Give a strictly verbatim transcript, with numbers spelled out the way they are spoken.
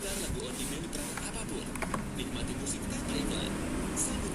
Lagu on demand di perangkat apapun. Nikmati musik tanpa iklan. Sambut